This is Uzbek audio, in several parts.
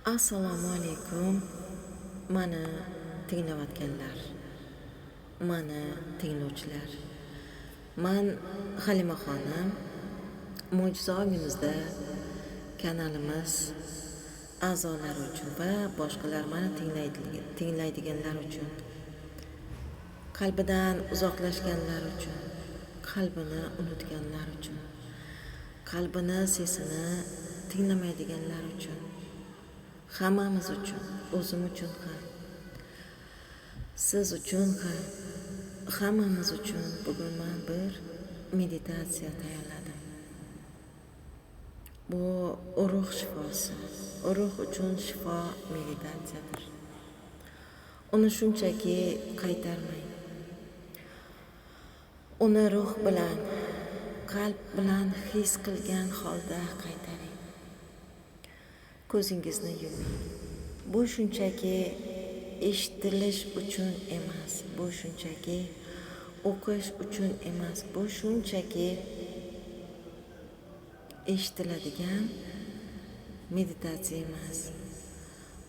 Assalomu alaykum, mani tinglayotganlar, mani tinglovchilar. Man Halima xonim, Mo'jiza ongimizda kanalimiz a'zolari uchun va boshqalar mani tinglaydiganlar uchun, qalbidan uzoqlashganlar uchun, qalbini unutganlar uchun, qalbini sesini tinglamaydiganlar uchun, hammamiz uchun, o'zim uchun ham, siz uchun ham, hammamiz uchun bugun men bir meditatsiya tayyorladim. Bu ruh shifosi, ruh uchun shifo meditatsiyadir. Uni shunchaki qaytarmang. Uni ruh bilan, qalb bilan his qilgan holda qaytaring. Ko'zingizni yuming. Bu shunchaki eshitilish uchun emas, bu shunchaki o'qish uchun emas, bu shunchaki eshitiladigan meditatsiya emas.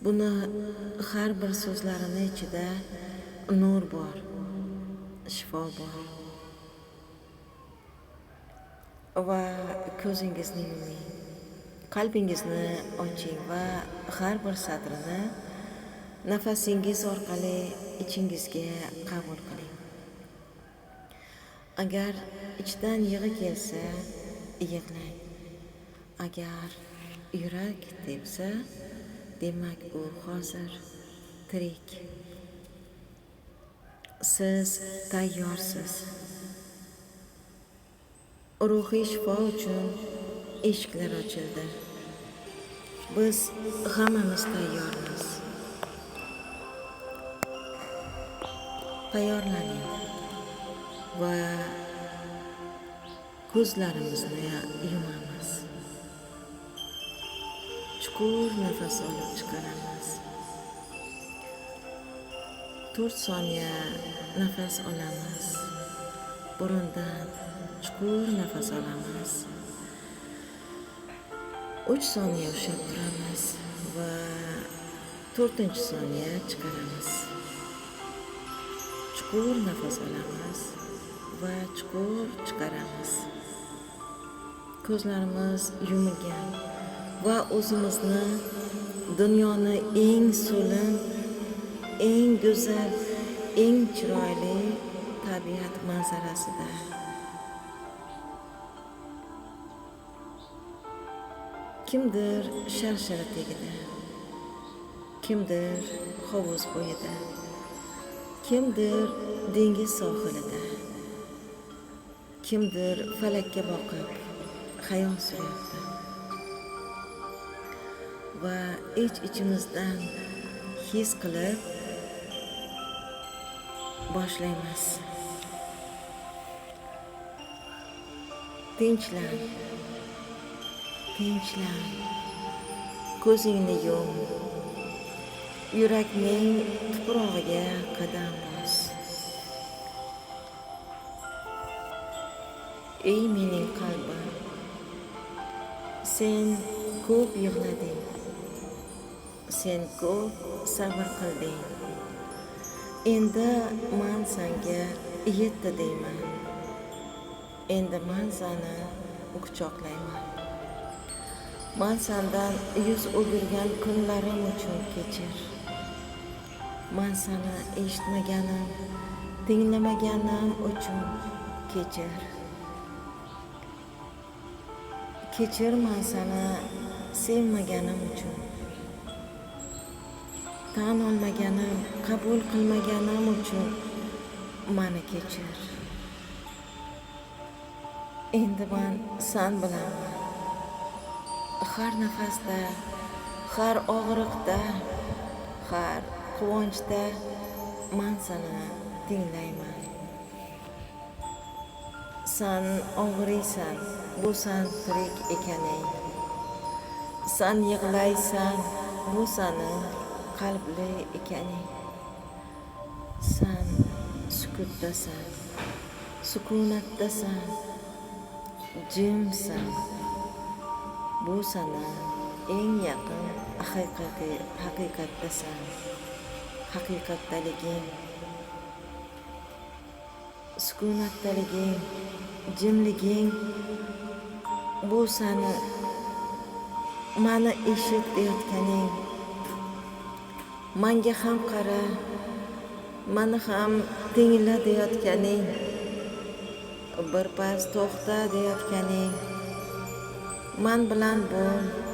Buni har bir so'zlarini ichida nur bor, shifo bor. Va ko'zingizni yuming. Qalbingizni oching va har bir satrini nafasingiz orqali ichingizga qabul qiling. Agar ichdan yig'i kelsa, yig'lang. Agar yurak tepsa, demak u hozir tirik. Siz tayyorsiz. Ruhiy shifo uchun eshiklar ochildi. Biz hammamiz tayyormiz. Tayyorlaning va ko'zlarimizni yumamiz. Chuqur nafas olib chiqaramiz. 4 soniya nafas olamiz. Burundan chuqur nafas olamiz. 3 soniya ushlab turamiz va 4-soniya chiqaramiz. Chuqur nafas olamiz va chuqur chiqaramiz. Ko'zlarimiz yumilgan va o'zimizni dunyoni eng so'lim, eng go'zal, eng chiroyli tabiat manzarasida kimdir sharshara tagida, kimdir hovuz bo'yida, kimdir dengiz sohilida, kimdir falakka boqib xayol suryapti. Va ich-ichimizdan his qilib boshlaymiz. Tinchlan. Tinchlan. Ko'zingni yum. Yurakning tuprog'iga qadam bos. Ey mening qalbim, sen ko'p yig'lading. Sen ko'p sabr qilding. Endi men senga yetdi deyman. Endi men seni quchoqlayman. Men sendan yuz o'girgan kunlarim uchun kechir. Men seni eshitmaganim, tinglamaganim uchun kechir. Kechir men seni sevmaganim uchun. Tan olmaganim, qabul qilmaganim uchun meni kechir. Endi men sen bilanman. Har nafasda, har og'riqda, har quvonchda men seni tinglayman. Sen og'riysan, bu sen tirik ekaning. Sen yig'laysan, bu seni qalbli ekaning. Sen sukutdasan, sukunatdasan, jimsan. Bu seni Eng yaqin haqiqiy haqiqatdasan. Haqiqatdaliging, sukunatdaliging, jimliging bu sani mani eshit deyotganing. Manga ham qara, mani ham tingla deyotganing. Birpas to'xta deyotganing. Man bilan bo'l.